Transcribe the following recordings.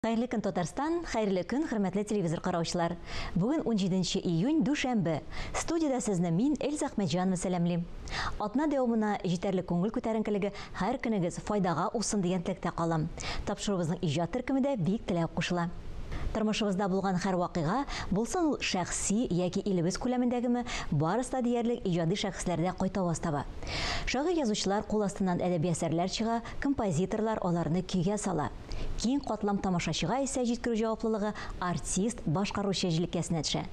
Хәерле көн, Татарстан! Хәерле көн, хөрмәтле телевизор караучылар! Бүген 17 июнь, дүшәмбе. Студиядә сезне мин, Эльза Әхмәтҗанова сәламлим. Атна дәвамына җитәрлек күңел күтәренкелеге һәр көнегез файдага узсын дигән теләктә калам. Тапшыруыбызның иҗат төркеме дә бик теләп кушыла. Тормышыбызда булган һәр вакыйга, булсын ул шәхси яки илебез күләмендәгеме, барысы да диярлек иҗади шәхесләрдә кайтаваз таба. Шагыйрь-язучылар кул астыннан әдәби әсәрләр чыга, композиторлар аларны көйгә сала. Киң катлам тамашачыга исә җиткерү җаваплылыгы артист, башкаручы җилкәсенә төшә.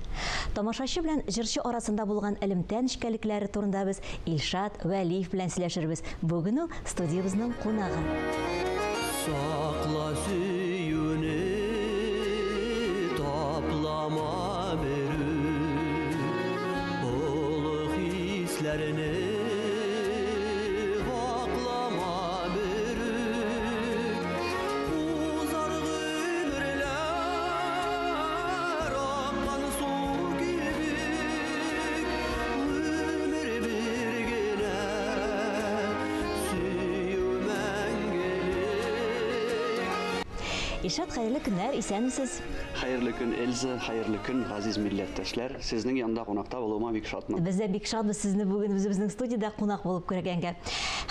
Тамашачы белән җырчы арасында булган элемтә нечкәлекләре турында без Илшат Вәлиев белән сөйләшербез. Бүген ул студиябезнең кунагы. Сакла сөюне, таплама берүк, Олы хисләрне ваклама берүк. Узар гомерләр аккан су кебек, Гомер бер генә, сөю мәңгелек. Илшат, хәерле көннәр, исәнмесез! Хәерле көн, Эльза, хәерле көн, газиз милләттәшләр! Сезнең янда кунакта булуыма бик шатмын. Без дә бик шатбыз сезне бүген үзебезнең студиядә кунак булып күргәнгә.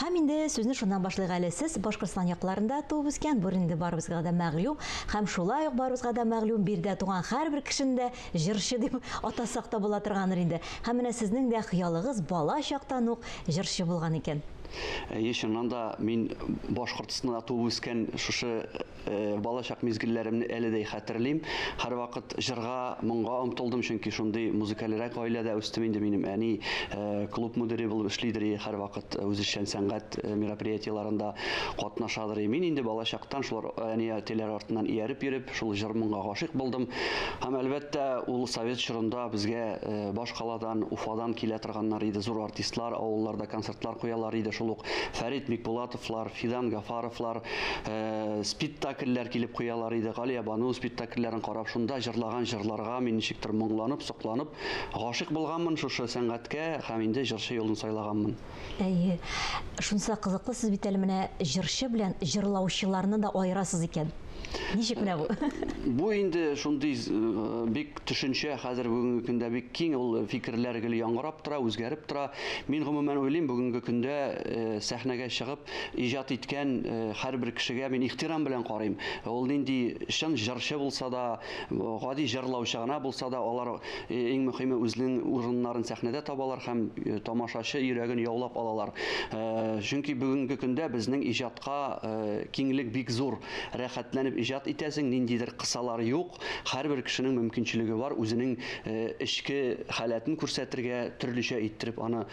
Һәм инде сүзне шуннан башлыйк әле. Сез Башкортстан якларында туып үскән, бу инде барыбызга да мәгълүм. Һәм шулай ук барыбызга да мәгълүм, биредә туган һәрбер кешене дә җырчы дип атасак та була торгандыр инде. Һәм менә сезнең дә хыялыгыз бала чактан ук җырчы булган икән. Әйе, чыннан да мин Башкортстанда туып үскән шушы Э, балачак мизгелләремне әле дә хәтерлим. Һәрвакыт җырга, моңга омтылдым, чөнки шундый музыкальрәк гаиләдә үстем инде. Минем әни э, клуб мөдире булып эшлидер, һәрвакыт э, үзешчән сәнгать мероприятиеләрендә катнашадыр. Мин инде балачактан шулар әни әтиләр артыннан ияреп йөреп, шул җыр-моңга гашыйк булдым. Һәм әлбәттә, ул совет чорында безгә башкаладан, Уфадан килә торганнар иде, зур артистлар авылларда концертлар куялар иде. Шул ук Фәрит Бикбулатовлар, Фидан Гафаровлар, Э, спектакльләр килеп куялар иде. Галия Бану спектакльләрен карап, шунда җырлаган җырларга мин ничектер моңланып, сокланып, гашыйк булганмын шушы сәнгатькә һәм инде җырчы юлын сайлаганмын. Әйе. Шунысы кызыклы, сез бит әле менә җырчы белән җырлаучыларны да аерасыз икән. Ничек менә бу? Бу инде шундый э, бик төшенчә хәзер бүгенге көндә бик киң, ул фикерләр гел яңгырап тора, үзгәреп тора. Мин гомумән уйлыйм, бүгенге көндә э, сәхнәгә чыгып иҗат иткән э, һәрбер кешегә мин ихтирам белән карыйм. Ул нинди чын җырчы булса да, гади җырлаучы гына булса да, алар э, иң мөһиме үзенең урыннарын сәхнәдә табалар һәм тамашачы йөрәген яулап алалар. Чөнки бүгенге көндә безнең иҗатка киңлек бик зур. Рәхәтләнеп иҗат итәсең, ниндидер кысалар юк. Һәрбер кешенең мөмкинчелеге бар үзенең эчке халәтен күрсәтергә, төрлечә иттереп аны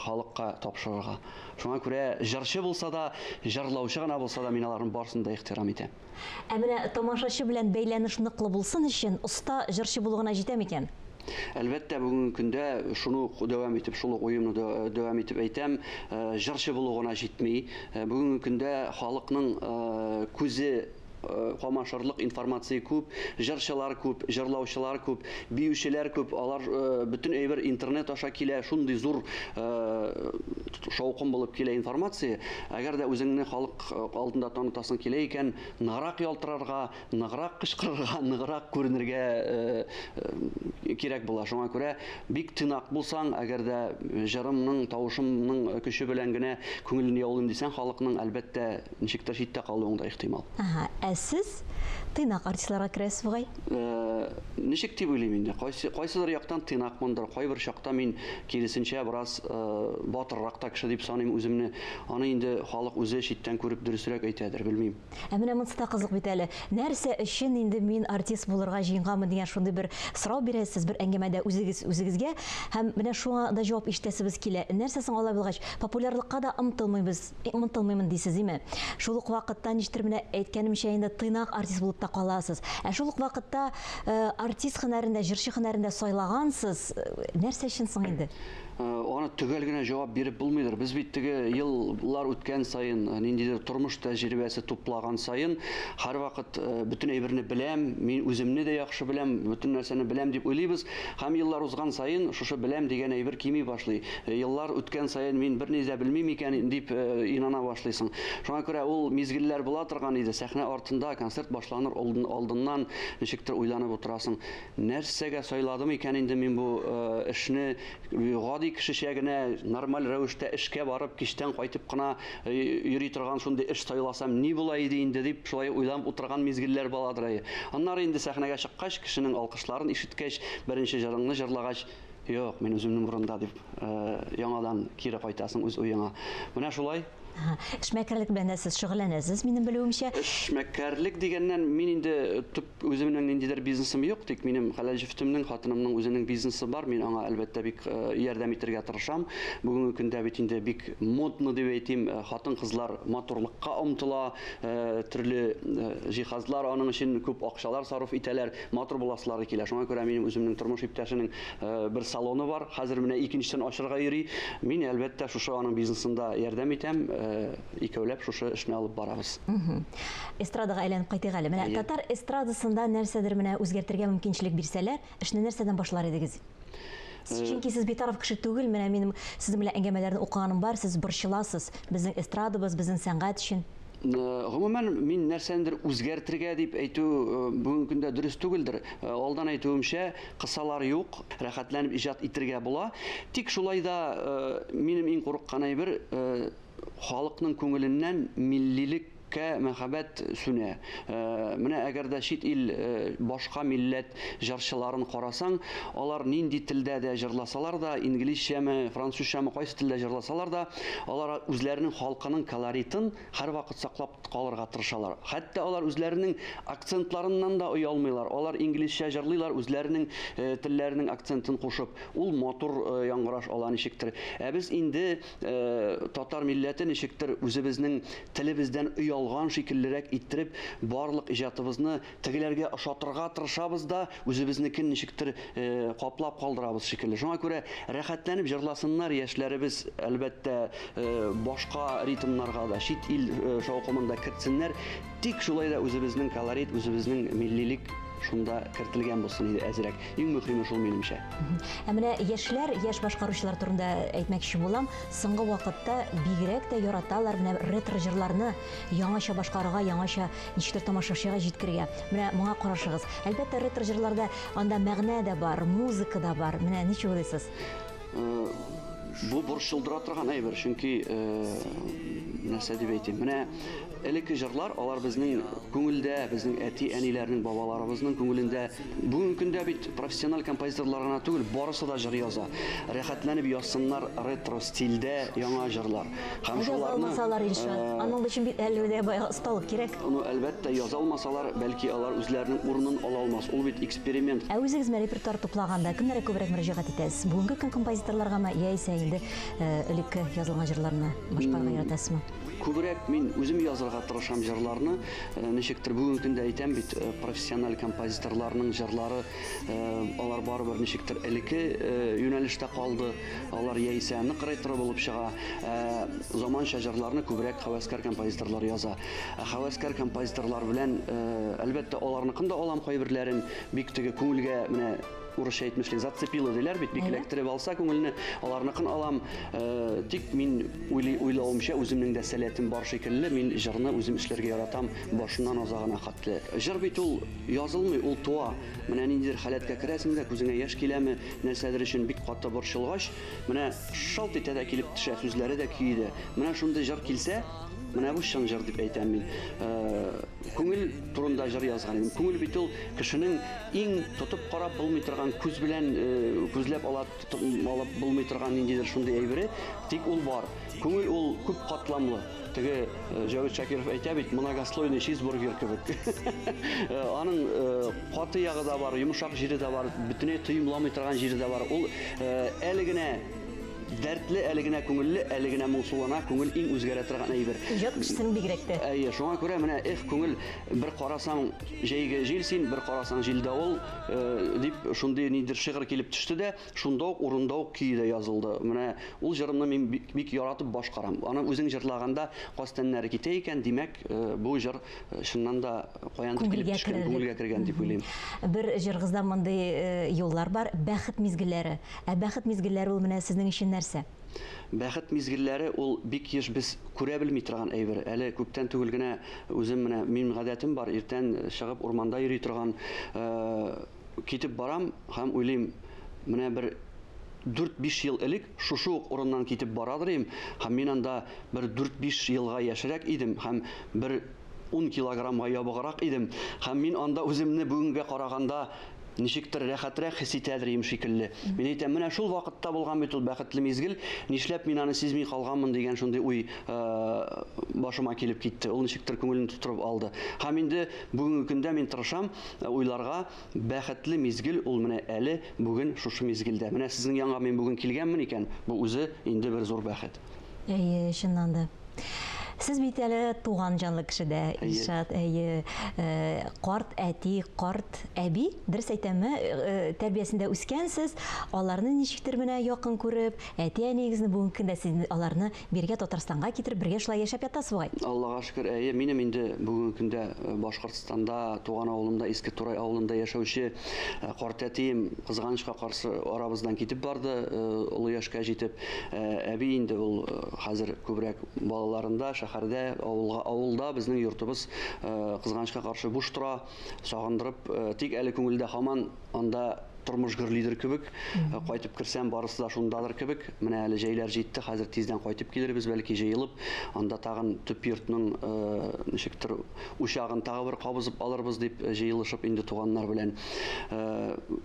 халыкка тапшырырга. Шуңа күрә җырчы булса да, җырлаучы гына булса да, мин аларның барысын да ихтирам итәм. Ә менә тамашачы белән бәйләнеш ныклы булсын өчен оста җырчы булу гына җитә микән? Әлбәттә, бүгенге көндә шуны ук дәвам итеп, шул ук уемны дәвам итеп әйтәм, җырчы булу гына җитми. Бүгенге көндә халыкның күзе камашырлык информация күп, җырчылар күп, җырлаучылар күп, биючеләр күп, алар бөтен әйбер интернет аша килә, шундый зур шаукым булып килә информация. Әгәр дә үзеңне халык алдында танытасың килә икән, ныграк ялтырарга, ныграк кычкырырга, ныграк күренергә кирәк була. Шуңа күрә бик тыйнак булсаң, әгәр дә җырымның, тавышымның көче белән генә күңелен яулыйм дисәң, халыкның, әлбәттә, Ничектер читтә калуың да ихтимал. Ага, ә сез тыйнак артистларга керәсез бугай? Э, ничек дип уйлыйм инде. Кайсы кайсыдыр яктан тыйнакмындыр, кайбер чакта мин киресенчә бераз э, батыррак та кеше дип саныйм үземне. Аны инде халык үзе читтән күреп дөресрәк әйтәдер, белмим. Ә менә монысы да кызык бит әле. Нәрсә өчен инде мин артист булырга җыенганмын дигән шундый бер сорау бирәсез бер әңгәмәдә үзегез үзегезгә һәм менә шуңа да җавап ишетәсебез килә. Нәрсә соң алай булгач? Популярлыкка да омтылмыйбыз. Омтылмыймын дисез, име? Шул ук вакытта ничектер менә әйткәнемчә инде тыйнак артист булып та каласыз. Ә шул ук вакытта э, артист һөнәрен дә, җырчы һөнәрен дә сайлагансыз. Э, нәрсә өчен соң инде? Э, Аны төгәл генә җавап биреп булмыйдыр. Без бит теге еллар үткән саен, ниндидер тормыш тәҗрибәсе туплаган саен, һәрвакыт бөтен әйберне беләм, мин үземне дә яхшы беләм, бөтен нәрсәне беләм дип уйлыйбыз. Һәм еллар узган саен шушы беләм дигән әйбер кими башлый. Еллар үткән саен мин берни дә белмим икән дип инана башлыйсың. Шуңа күрә ул мизгелләр була торган иде. Сәхнә артында концерт башланыр алдыннан ничектер уйланып утырасың. Нәрсәгә сайладым икән инде мин бу эшне? Гади кешечә генә, нормаль рәвештә эшкә барып, кичтән кайтып кына йөри торган шундый эш сайласам, ни була иде инде дип, шулай уйланып утырган мизгелләр буладыр әйе. Аннары инде сәхнәгә чыккач, кешенең алкышларын ишеткәч, беренче җырыңны җырлагач, юк, мин үземнең урында дип, яңадан кире кайтасың үз уеңа. Менә шулай. Эшмәкәрлек белән дә сез шөгыльләнәсез, минем белүемчә. Эшмәкәрлек дигәннән, мин инде төп Үземнең ниндидер бизнесым юк, тик минем хәләл җефетемнең, хатынымның үзенең бизнесы бар. Мин аңа, әлбәттә, бик ярдәм итәргә тырышам. Бүгенге көндә бит инде бик модно дип әйтим, хатын-кызлар матурлыкка омтыла, төрле җиһазлар аның өчен күп акчалар сарыф итәләр, матур буласылары килә. Шуңа күрә минем үземнең тормыш иптәшенең бер салоны бар. Хәзер менә икенчесен ачырга йөри. Мин, әлбәттә, шушы аның бизнесында ярдәм итәм. Икәүләп шушы эшне алып барабыз. Эстрадага әйләнеп кайтыйк әле. Менә татар эстрадасында нәрсәдер менә үзгәртергә мөмкинчелек бирсәләр, эшне нәрсәдән башлар идегез? Чөнки сез битараф кеше түгел, менә минем сезнең белән әңгәмәләрне укыганым бар, сез борчыласыз безнең эстрадабыз, безнең сәнгать өчен. Гомумән, мин нәрсәнедер үзгәртергә дип әйтү бүгенге көндә дөрес түгелдер. Алдан әйтүемчә, кысалар юк, рәхәтләнеп иҗат итергә була. Тик шулай да минем иң курыккан әйбер, халыкның күңеленнән миллилеккә мәхәббәт сүнә. Менә әгәр дә чит ил башка милләт җырчыларын карасаң, алар нинди телдә дә җырласалар да, инглизчәме, французчамы, кайсы телдә җырласалар да, алар үзләренең халкының колоритын һәрвакыт саклап калырга тырышалар. Хәтта алар үзләренең акцентларыннан да оялмыйлар. Алар инглизчә җырлыйлар, үзләренең телләренең акцентын кушып. Ул матур яңгыраш ала ничектер. Ә без инде татар милләте ничектер үзебезнең телебездән оялган шикеллерәк иттереп, барлык иҗатыбызны тегеләргә ошатырга тырышабыз да, үзебезнекен ничектер каплап калдырабыз шикелле. Шуңа күрә рәхәтләнеп җырласыннар яшьләребез, әлбәттә, башка ритмнарга да, чит ил шаукымын да кертсеннәр. Тик шулай да үзебезнең колорит, үзебезнең миллилек шунда кертелгән булсын иде әзрәк. Иң мөһиме шул минемчә. Ә менә яшьләр, яшь башкаручылар турында әйтмәкче булам. Соңгы вакытта бигрәк тә яраталар менә ретро җырларны яңача башкарырга, яңача ничектер тамашачыга җиткерергә. Менә моңа карашыгыз. Әлбәттә, ретро җырларда анда мәгънә дә бар, музыка да бар. Менә ничек уйлыйсыз? Бу борчылдыра торган әйбер, чөнки нәрсә дип әйтим, менә элекке җырлар, алар безнең күңелдә, безнең әти-әниләрнең, бабаларыбызның күңелендә. Бүгенге көндә бит профессиональ композиторлар гына түгел, барысы да җыр яза. Рәхәтләнеп язсыннар ретро стильдә яңа җырлар. Һәм яза алмасалар, Илшат, аның өчен бит әле дә баягы осталык кирәк. Ну, әлбәттә, яза алмасалар, бәлки алар үзләренең урынын ала алмас. Ул бит эксперимент. Ә үзегез менә репертуар туплаганда кемнәргә күбрәк мөрәҗәгать итәсез? Бүгенге көн композиторларгамы, яисә инде элекке язылган җырларны башкарырга яратасызмы? Күбрәк мин үзем язырга тырышам җырларны. Ничектер бүгенге көндә әйтәм бит, профессиональ композиторларның җырлары, алар барыбер ничектер элекке юнәлештә калды. Алар яисә нык ретро булып чыга. Ә заманча җырларны күбрәк һәвәскәр композиторлар яза. Ә һәвәскәр композиторлар белән, әлбәттә, аларныкын да алам кайберләрен, бик теге күңелгә менә урысча әйтмешли, зацепило диләр бит, бик эләктереп алса күңелне, аларныкын алам. Тик мин уйлый, уйлавымча, үземнең дә сәләтем бар шикелле, мин җырны үзем эшләргә яратам, башыннан азагына хәтле. Җыр бит ул язылмый, ул туа. Менә ниндидер халәткә керәсең дә, күзеңә яшь киләме, нәрсәдер өчен бик каты борчылгач, менә шалт итә дә килеп төшә, сүзләре дә, көе дә. Менә шундый җыр килсә, менә бу чын җыр дип әйтәм мин. Күңел турында җыр язган идем. Күңел бит ул кешенең иң тотып карап булмый торган, күз белән күзләп ала алып булмый торган ниндидер шундый әйбере, тик ул бар. Күңел ул күп катламлы. Теге Җәвит Шакиров әйтә бит, многослойный чизбургер кебек. Аның каты ягы да бар, йомшак җире дә бар, бөтенләй тоемламый торган җире дә бар. Ул әле генә дәртле, әле генә күңелле, әле генә моңсулана, күңел иң үзгәрә торган әйбер. Иҗат кешесенең бигрәк тә. Әйе, шуңа күрә менә эх, күңел, бер карасаң җәйге җил син, бер карасаң җил-давыл, дип шундый ниндидер шигырь килеп төште дә, шунда ук урында ук көе дә язылды. Менә ул җырымны мин бик, бик яратып башкарам. Аны үзең җырлаганда каз тәннәре китә икән, димәк, бу җыр чыннан да каяндыр килеп төшкән, күңелгә кергән дип уйлыйм. Бер җырыгызда мондый юллар бар, бәхет мизгелләре. Ә бәхет мизгелләре ул менә сезнең өчен нәрсә? Бәхет мизгелләре ул бик еш без күрә белми торган әйбер. Әле күптән түгел генә үзем менә минем гадәтем бар, иртән чыгып урманда йөри торган, китеп барам һәм уйлыйм, менә бер 4-5 ел элек шушы ук урыннан китеп барадыр идем һәм мин анда бер 4-5 елга яшьрәк идем һәм бер 10 килограммга ябыграк идем һәм мин анда үземне бүгенгә караганда ничектер рәхәтрәк хис итәдер идем шикелле. Мин әйтәм, менә шул вакытта булган бит ул бәхетле мизгел, нишләп мин аны сизми калганмын дигән шундый уй башыма килеп китте. Ул ничектер күңелне тутырып алды. Һәм инде бүгенге көндә мин тырышам уйларга, бәхетле мизгел ул менә әле бүген шушы мизгелдә. Менә сезнең янга мин бүген килгәнмен икән, бу үзе инде бер зур бәхет. Әйе, чыннан да. Сез бит әле туган җанлы кеше дә, Илшат, әйе. Э, карт әти, карт әби, дөрес әйтәмме, э, тәрбиясендә үскәнсез, аларны ничектер менә якын күреп, әти-әниегезне бүгенге көндә сез аларны биргә Татарстанга китереп, бергә шулай яшәп ятасыз бугай. Аллага шөкер, әйе, минем инде бүгенге көндә э, Башкортстанда, туган авылымда, Иске Турай авылында яшәүче карт әтием, кызганычка каршы, арабыздан китеп барды, олы яшькә җитеп. Әби инде ул хәзер күбрәк балаларында, шәһәрдә, авылга, авылда безнең йортыбыз кызганычка каршы буш тора, сагындырып, тик әле күңелдә һаман анда тормыш гөрлидер кебек. Кайтып керсәм, барысы да шундадыр кебек. Менә әле җәйләр җитте, хәзер тиздән кайтып килербез, бәлки җыелып, анда тагын төп йортның ничектер учагын тагы бер кабызып алырбыз дип җыелышып инде туганнар белән.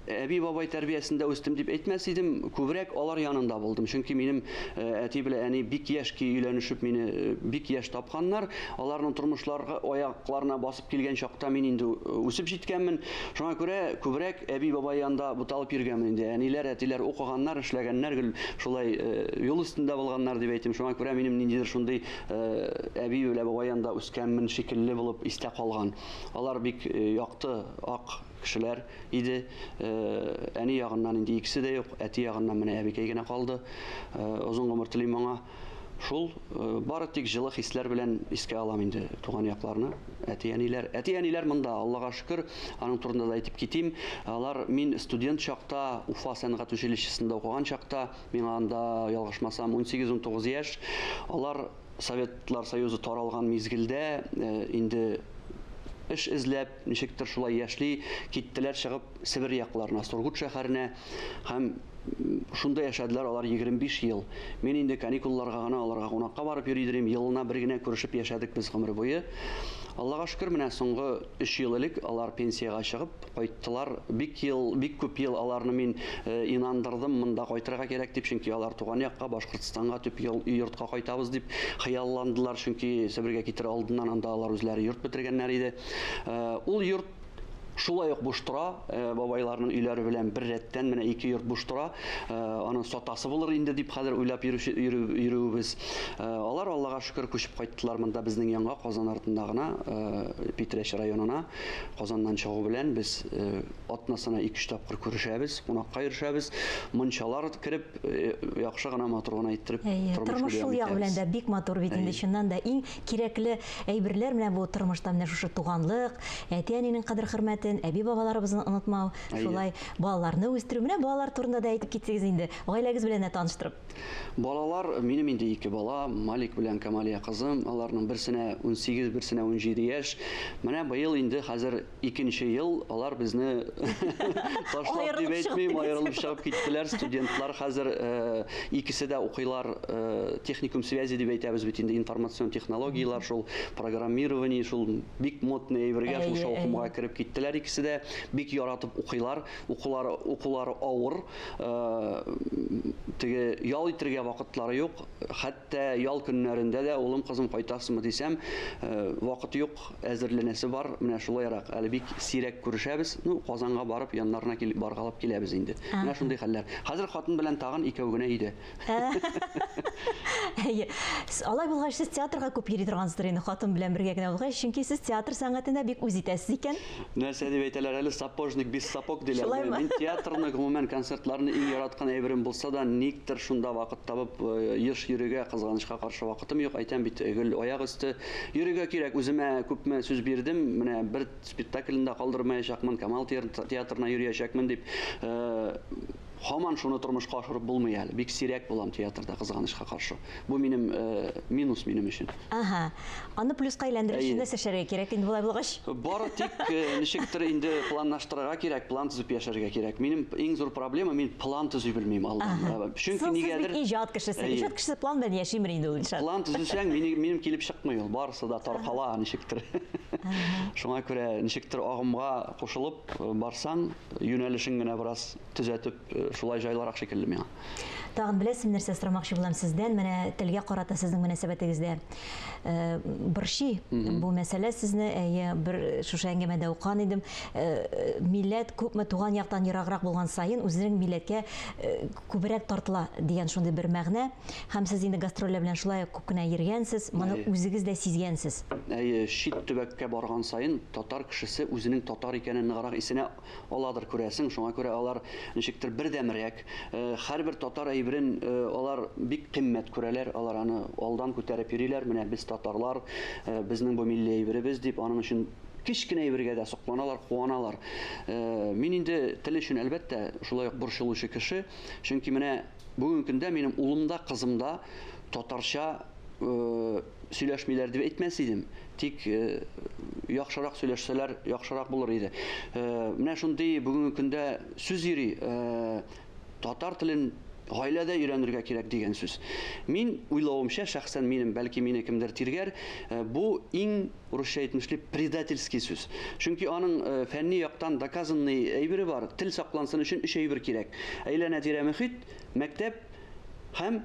Әби-бабай тәрбиясендә үстем дип әйтмәс идем, күбрәк алар янында булдым. Чөнки минем әти белән әни бик яшь ки өйләнешеп мине бик яшь тапканнар. Аларның тормышларга аякларына басып килгән чакта мин инде үсеп җиткәнмен. Шуңа күрә күбрәк әби-бабай янында буталып йөргәнмен инде. Әниләр, әтиләр укыганнар, эшләгәннәр, гел шулай юл өстендә булганнар дип әйтим. Шуңа күрә минем ниндидер шундый әби белән бабай янында үскәнмен шикелле булып истә калган. Алар бик якты, ак кешеләр иде. Әни ягыннан инде икесе дә юк, әти ягыннан менә әбекәй генә калды. Озын гомер телим аңа. Шул бары тик җылы хисләр белән искә алам инде туган якларны. Әти-әниләр, әти-әниләр монда, Аллага шөкер, аның турында да әйтеп китим. Алар мин студент чакта, Уфа сәнгать училищесында укыган чакта, миңа анда ялгышмасам 18-19 яшь, алар Советлар Союзы таралган мизгелдә инде эш эзләп, ничектер шулай яшьли киттеләр чыгып Себер якларына, Сургут шәһәренә һәм шунда яшәделәр алар 25 ел. Мин инде каникулларга гына аларга кунакка барып йөри идем, елына бер генә күрешеп яшәдек без гомер буе. Аллага шөкер, менә соңгы 3 ел элек алар пенсиягә чыгып кайттылар. Бик ел, бик күп ел аларны мин инандырдым, монда кайтырга кирәк дип, чөнки алар туган якка, Башкортстанга төп йортка кайтабыз дип хыялландылар, чөнки Себергә китер алдыннан анда алар үзләре йорт бетергәннәр иде. Ул йорт шулай ук буш тора, бабайларның өйләре белән бер рәттән менә ике йорт буш тора. Аны сатасы булыр инде дип хәзер уйлап йөрүебез. Алар, Аллага шөкер, күчеп кайттылар монда безнең янга, Казан артында гына, Питрәч районына. Казаннан чыгу белән без атнасына ике-өч тапкыр күрешәбез, кунакка йөрешәбез, мунчалар кереп, яхшы гына, матур гына иттереп тормыш шул ягы белән дә бик матур бит инде, чыннан да иң кирәкле әйберләр менә бу тормышта менә шушы туганлык, әти-әнинең кадер-хөрмәтен, әби-бабаларыбызны онытмау, шулай балаларны үстерү. Менә балалар турында да әйтеп китсәгез инде, гаиләгез белән дә таныштырып. Балалар, минем инде ике бала, Малик белән Камалия кызым, аларның берсенә 18, берсенә 17 яшь. Менә быел инде хәзер икенче ел алар безне ташлап дип әйтмим, аерылып чыгып киттеләр. Студентлар хәзер икесе дә укыйлар, техникум связи дип әйтәбез бит инде, информацион технологияләр, шул программирование, шул бик модный әйбергә, шул шаукымга кереп киттеләр икесе дә. Бик яратып укыйлар. Укулары, укулары авыр. Теге ял итергә вакытлары юк. Хәтта ял көннәрендә дә улым, кызым кайтасызмы дисәм, вакыт юк, әзерләнәсе бар. Менә шулайрак. Әле бик сирәк күрешәбез. Ну, Казанга барып, яннарына килеп баргалап киләбез инде. Менә шундый хәлләр. Хәзер хатын белән тагын икәү генә өйдә. Әйе. Алай булгач, сез театрга күп йөри торгансыздыр инде, хатын белән бергә генә булгач, чөнки сез театр сәнгатен дә бик үз итәсез икән. Нәрсә дип әйтәләр әле, сапожник без сапог диләр. Шулаймы? Мин театрны, гомумән, концертларны иң яраткан әйберем булса да, никтер шунда вакыт табып, э, еш йөрергә, кызганычка каршы вакытым юк. Әйтәм бит, гел аяк өсте. Йөрергә кирәк, үземә күпме сүз бирдем, менә бер спектаклен дә калдырмаячакмын, Камал театрына йөриячәкмен дип. Э, һаман шуны тормышка ашырып булмый әле. Бик сирәк булам театрда, кызганычка каршы. Бу минем э, минус минем өчен. Ага. Аны плюска әйләндерер өчен нәрсә эшләргә кирәк инде болай булгач? Бары тик э, ничектер инде планлаштырырга кирәк, план төзеп яшәргә кирәк. Минем иң зур проблема, мин план төзи белмим алдан. Э, чөнки нигәдер Сез бит иҗат кешесе. Иҗат кешесе план белән яшимер инде ул, Илшат. План төзесәң, минем килеп чыкмый ул. Барысы да таркала ничектер. Шуңа күрә ничектер агымга кушылып э, барсаң, юнәлешен генә бераз төзәтеп, шулай җайлырак шикелле миңа. Тагын беләсезме, нәрсә сорамакчы булам сездән? Менә телгә карата сезнең мөнәсәбәтегездә э, борчый бу мәсьәлә сезне. Әйе, бер шушы әңгәмәдә укыган идем. Э, милләт күпме туган яктан ераграк булган саен үзенең милләткә э, күбрәк тартыла дигән шундый бер мәгънә. Һәм сез инде гастрольләр белән шулай ук күп кенә йөргәнсез, моны үзегез дә сизгәнсез. Әйе, чит төбәккә барган саен татар кешесе үзенең татар икәнен ныграк исенә аладыр, күрәсең. Шуңа күрә алар ничектер бердәмрәк. Һәрбер татар әйберен алар бик кыйммәт күрәләр, алар аны алдан күтәреп йөриләр. Менә без татарлар, безнең бу милли әйберебез дип, аның өчен кечкенә әйбергә дә сокланалар, куаналар. Мин инде тел өчен, әлбәттә, шулай ук борчылучы кеше. Чөнки менә бүгенге көндә минем улым да, кызым да татарча сөйләшмиләр дип әйтмәс идем. Тик яхшырак сөйләшсәләр, яхшырак булыр иде. Менә шундый бүгенге көндә сүз йөри, татар телен гаиләдә өйрәнергә кирәк дигән сүз. Мин уйлавымча, шәхсән минем, бәлки мине кемдер тиргәр, бу иң, русча әйтмешли, предательский сүз. Чөнки аның фәнни яктан доказанный әйбере бар. Тел саклансын өчен өч әйбер кирәк. Әйләнә-тирә мөхит, мәктәп һәм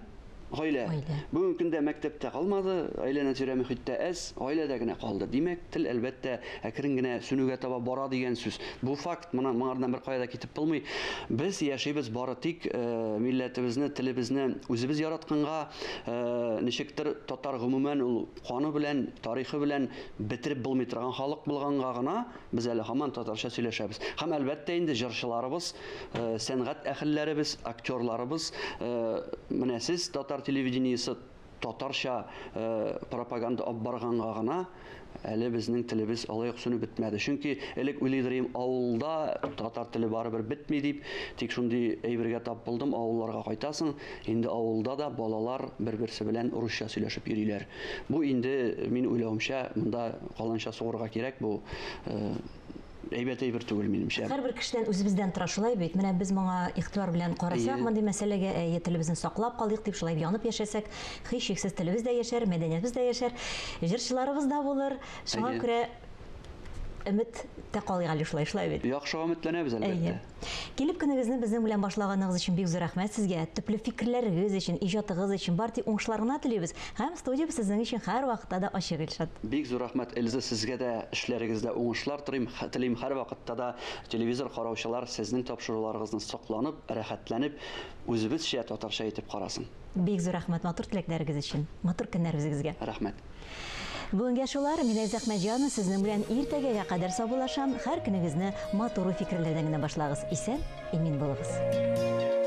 Гаилә. Гаилә. Бүгенге көндә мәктәптә калмады, әйләнә-тирә мөхиттә әз, гаиләдә генә калды. Димәк, тел, әлбәттә, әкрен генә сүнүгә таба бара дигән сүз. Бу факт, моны моңардан беркая да китеп булмый. Без яшибез бары тик э, милләтебезне, телебезне үзебез яратканга, э, ничектер татар гомумән ул каны белән, тарихы белән бетереп булмый торган халык булганга гына Без әле һаман татарча сөйләшәбез. Һәм, әлбәттә инде, җырчыларыбыз, сәнгать әһелләребез, актерларыбыз, менә сез, татар телевидениесе, татарча пропаганда алып барганга гына әле безнең телебез алай ук сүнеп бетмәде. Чөнки элек уйлыйдыр идем, авылда татар теле барыбер бетми дип, тик шундый әйбергә тап булдым, авылларга кайтасың, инде авылда да балалар бер-берсе белән русча сөйләшеп йөриләр. Бу инде, мин уйлавымча, монда каланча сугырга кирәк, бу әйбәт әйбер түгел, минемчә. Һәрбер кешедән, үзебездән тора, шулай бит? Менә без моңа игътибар белән карасак, мондый мәсьәләгә, әйе, телебезне саклап калыйк дип, шулай янып яшәсәк, һичшиксез телебез дә яшәр, мәдәниятебез дә яшәр, җырчыларыбыз да булыр. Шуңа күрә өмет тә калыйк әле шулай, шулай бит? Яхшыга өметләнәбез, әлбәттә. Килеп көнегезне безнең белән башлаганыгыз өчен бик зур рәхмәт сезгә. Төпле фикерләрегез өчен, иҗатыгыз өчен бар тик уңышлар гына телибез. Һәм студиябез сезнең өчен һәрвакытта да ачык, Илшат. Бик зур рәхмәт, Эльза, сезгә дә эшләрегездә уңышлар телим. Телим һәрвакытта да телевизор караучылар сезнең тапшыруларыгызны сокланып, рәхәтләнеп, үзебезчә татарча итеп карасын. Бик зур рәхмәт матур теләкләрегез өчен. Матур көннәр үзегезгә. Рәхмәт. Бүгенгә шулар, мин Эльза Әхмәтҗанова сезнең белән иртәгәгә кадәр саубуллашам. Һәр көнегезне матур уй-фикерләрдән генә башлагыз. Исән, имин булыгыз.